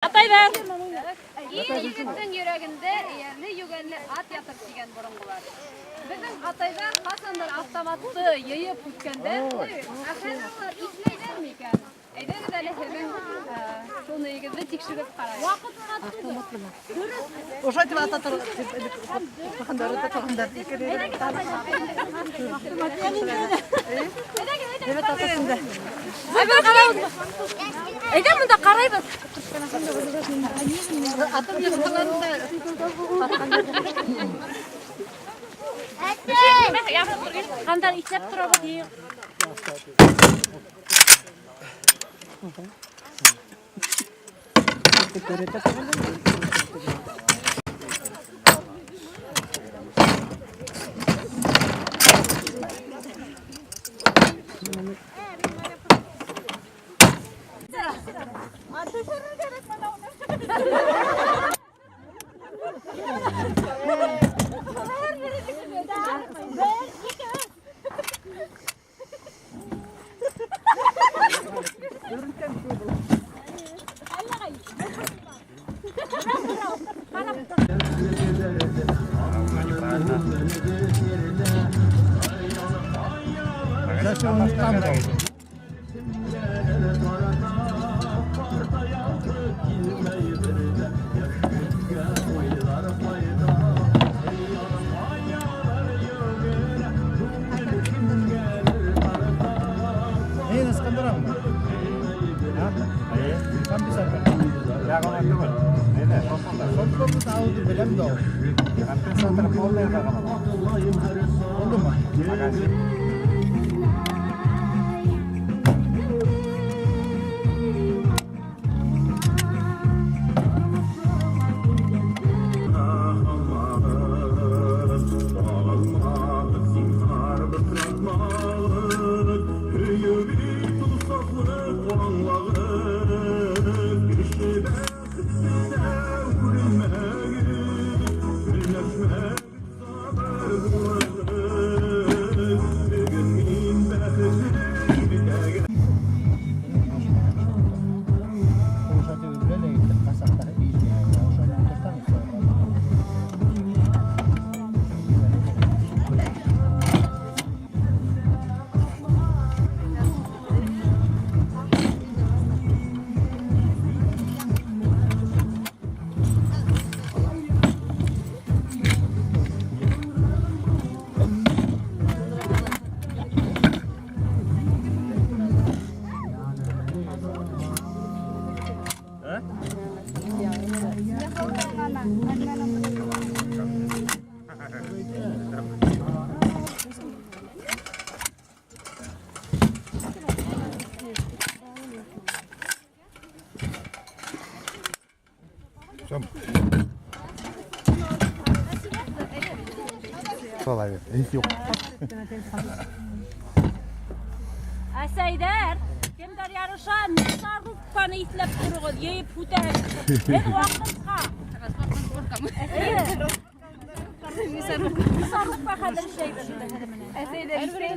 Атайҙар. Ир егеттең йөрәгендә эйәрле йүгәнле ат ятыр тигән боронғолар. Беҙҙең атайҙар ҡасандыр автоматты йыйып үткәндәр. Ә хәҙер улар иҫләйҙәрме икән? Әйҙәгеҙ әле һеҙҙең шул нейегеҙҙе тикшереп ҡарайыҡ. Ошайтып ата тор дип элек уҡығандар, ата торғандар. Әйҙә ҡарайбыҙ. Әйҙә бында ҡарайбыҙ. Атым йыҡтыларында. Ҡандар иҫләп торабыҙ. Эй, Искандер ағай. Ha? Компенсатор. Компенсатор беләм дә ул. Компенсатор полный ҙа. Булдымы? Юҡ. Әсәйҙәр, кемдәр ярыша, мясорубканы иҫләп тороғоҙ, йыйып һүтәһегеҙ. Беҙ ваҡытҡа. Мясорубка хәҙер эшләйбеҙ. Әсәйҙәр иҫләй.